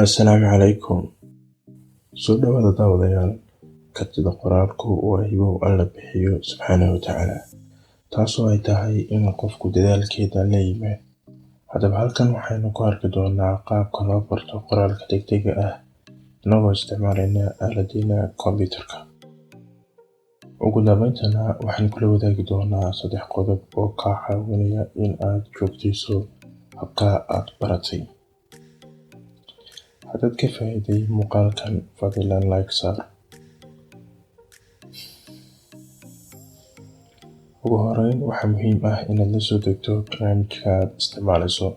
Assalaamu calaykum. Soo dhawaada daawadayaal. Kartida qoraalku waa hibo Alla bixiyo subxaanahu wa tacaala, taasoo ay tahay in qofku dadaalkeeda la yimaado. Haddaba halkan waxaynu ku arki doonaa qaabka loo barto qoraalka degdega ah inagoo isticmaalayna aaladdeena kombiyuutarka. Ugu dambeyntana waxaan kula wadaagi doonaa 3 qodob oo kaa caawinaya in aad joogteyso habka aad baratay. Haddaad ka faa'iiday muuqaalkan, fadlan like saar. Ugu horreyn, waxaa muhiim ah inaad la soo degto barnaamijka aad isticmaalayso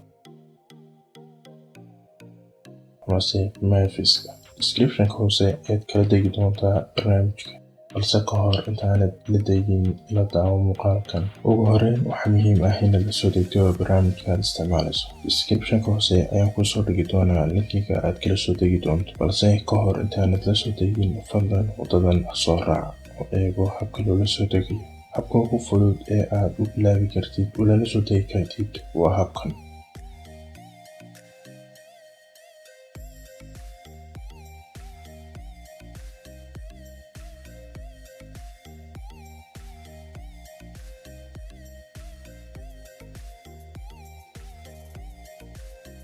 amase Maviska. Description-ka hoose ayaad kala degi doontaa barnaamijka, balse ka hor intaanad la degin, la daawo muuqaalkan. Ugu horreyn, waxaa muhiim ah inaad la soo degto barnaamijka aad isticmaalayso. Description-ka hoose ayaan kusoo dhigi doonaa linkiga aad kala soo degi doonto, balse ka hor intaanad la soo degin, fadlan wadadan soo raac oo eego habka loola soo degayo. Habka ugu fudud ee aad u bilaabi kartid ulana soo degi kartid waa habkan.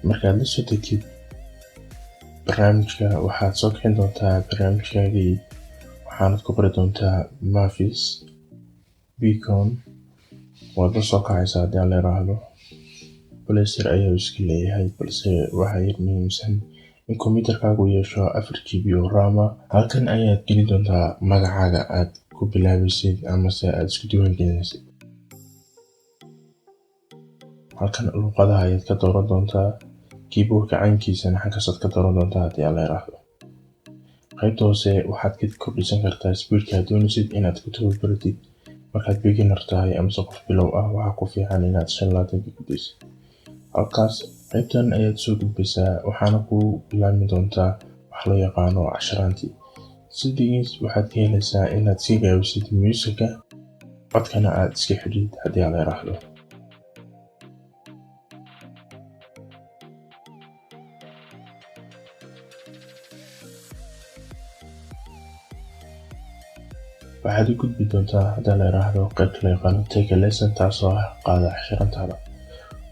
Markaad la soo degtid barnaamijka, waxaad soo kicin doontaa barnaamijkaagii, waxaanad ku qori doontaa Mavis Beacon. Waad la soo kacaysaa haddii aan la yiraahdo. Blazer ayaa iska leeyahay, balse waxaa yar muhiimsan in kombiyuutarkaagu yeesho 4 GB oo RAM ah. Halkan ayaad gelin doontaa magacaaga aad ku bilaabaysid amase aad isku diiwaangelinaysid. Halkan luqadaha ayaad ka dooran doontaa, keyboard-ka caynkiisana halkaasaad ka dooran doontaa haddii aan la yiraahdo. Qaybta hoose waxaad ka kordhisan kartaa speed-ka aad doonaysid inaad ku tababaratid. Markaad beginner tahay amase qof bilow ah, waxaa ku fiican inaad 25 ka gudbisid. Halkaas qaybtan ayaad soo gudbaysaa, waxaana ku bilaabmi doontaa wax loo yaqaano casharaantii. Settings waxaad ka helaysaa inaad sii gaabisid music-ga, codkana aad iska xidhid haddii aan la yiraahdo. Waxaad u gudbi doontaa haddii la yiraahdo qaybta loo yaqaano Take a Lesson, taasoo ah qaada casharantaada.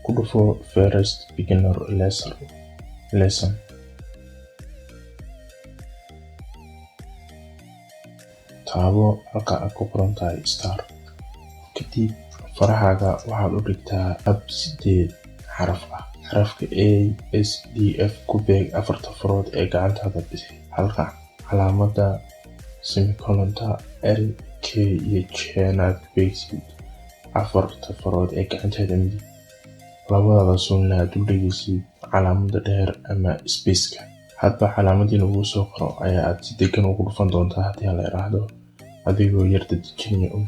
Ku dhufo First Beginner Lesson. Taabo halka aad ku qoran tahay Start. Kadib farahaaga waxaad u dhigtaa hab 8 xaraf ah. Xarafka A, S, D, F ku beeg afarta farood ee gacantaada bidix. Halka calaamadda semicolon-ta L, K iyo J na aad ku beegsid afarta farood ee gacantaada midig. Labadaada suulna aad u dhigaysid calaamadda dheer ama space-ka. Hadba calaamadii lagu soo qoro ayaa aad si degan ugu dhufan doontaa haddii la yiraahdo, adigoo yar dedejinaya un.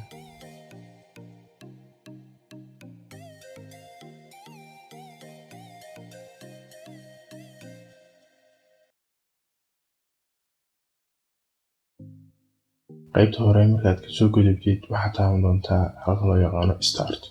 Qaybta hore markaad ka soo gudubtid, waxaad taaban doontaa halka loo yaqaano Start.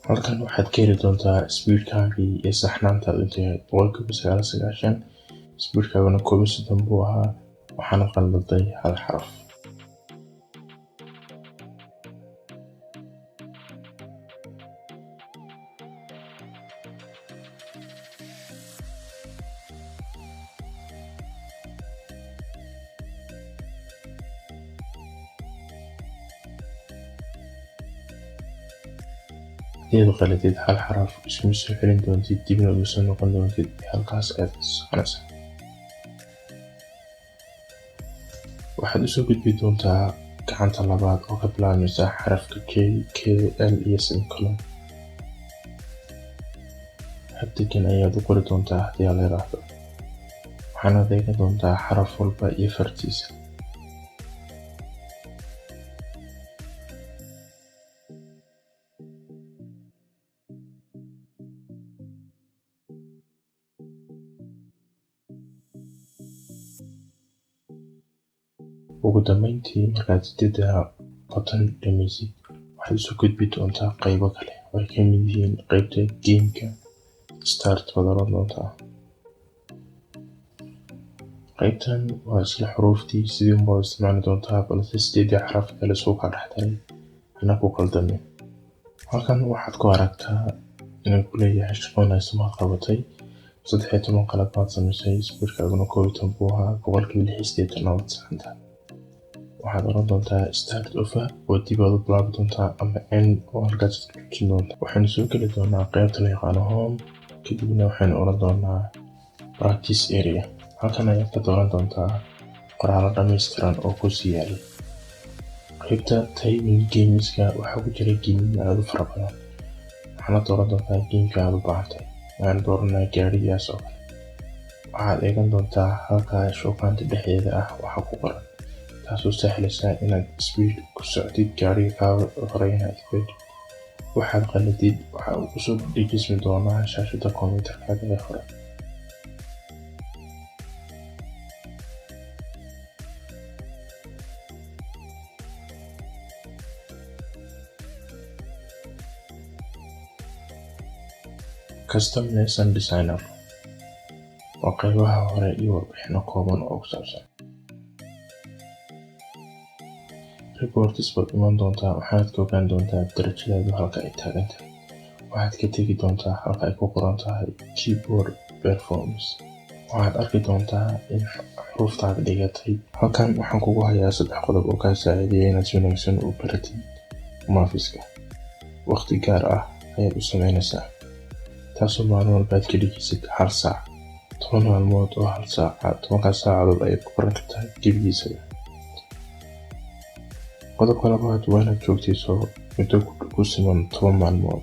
Halkan waxaad ka heli doontaa speed-kaagii iyo saxnaantaadu intay ahayd 99%, speed-kaaguna 31 buu ahaa, waxaana qaldaday hal xaraf. Haddii aad qalatid hal xaraf, iskuma soo celin doontid, dibna ugu soo noqon doontid, halkaas ayaad ka soconaysaa. Waxaad u soo gudbi doontaa gacanta labaad oo ka bilaabmaysa xarafka K, K, L iyo semicolon. Hab degan ayaad u qori doontaa haddii Alla yiraahdo. Waxaana eegan doontaa xaraf walba iyo fartiisa. Ugu dambeyntii, markaad sideedda button dhammaysid, waxaad usoo gudbi doontaa qaybo kale oo ay ka mid yihiin qaybta game-ka. Start baad oran doontaa. Qaybtan waa isla xuruuftii, sidii unbaad u isticmaali doontaa, balse sideedii xaraf kale soo kaa dhex daray, hana ku qaldamin. Halkan waxaad ku aragtaa inuu ku leeyahay shaqo wanaagsan baad qabatay, 13 qalad baad samaysay, speedkaaguna 11 buu ahaa, 86% waad saxantahay. Waxaad oran doontaa start over oo dib aad u bilaabi doontaa, ama end oo halkaas ku joojin doontaa. Waxaynu soo geli doonaa qaybta loo yaqaano home, kadibna waxaynu oran doonaa practice area. Halkan ayaad ka dooran doontaa qoraallo dhammaystiran oo ku sii yaal. Qaybta typing gameska waxaa ku jira game aad u fara badan. Waxaana dooran doontaa gameka aad u baahantahay. Waxaan dooranaa gaarigaas oo kale. Waxaad eegan doontaa halka shukaanta dhexdeeda ah waxa ku qoran, taasoo sahlaysa inaad speed ku socotid, gaariga kaa horeeyana aad gaadhid. Waxaad qaladid waxa uu kusoo dhejismi doonaa shaashada kombiyuutarkaaga ee hore. Custom Lesson Designer waa qaybaha hore iyo warbixino kooban oo ku saabsan. Reports baad iman doontaa, waxaad ka ogaan doontaa darajadaadu halka ay taagan tahay. Waxaad ka tegi doontaa halka ay ku qoran tahay keyboard performance. Waxaad arki doontaa in xuruuftaad dhigatay. Halkan waxaan kugu hayaa saddex qodob oo kaa saacidaya inaad si wanaagsan u baratid mathska. Waqti gaar ah ayaad u sameynaysaa, taasoo maalin walba aad ka dhigaysid hal saac. 10 maalmood oo hal saac, 10-kaas saacadood ayaad ku baran kartaa gebigiisaba. Qodobka labaad waa inaad joogtayso muddo ku siman 10 maalmood.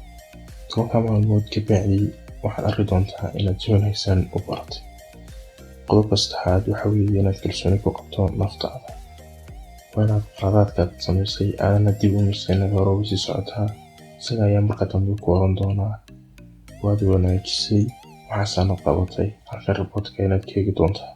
10-ka maalmood ka bacdi waxaad arki doontaa inaad si wanaagsan u baratay. Qodobka saddexaad waxa weeye inaad kalsooni ku qabto naftaada. Waa inaad qaladaadka aad samaysay aadana dib u misin, inaad hore ugu sii socotaa. Isaga ayaa marka dambe ku oran doonaa waad wanaajisay, waxaasaana qabatay. Halka reportka inaad ka eegi doontaa.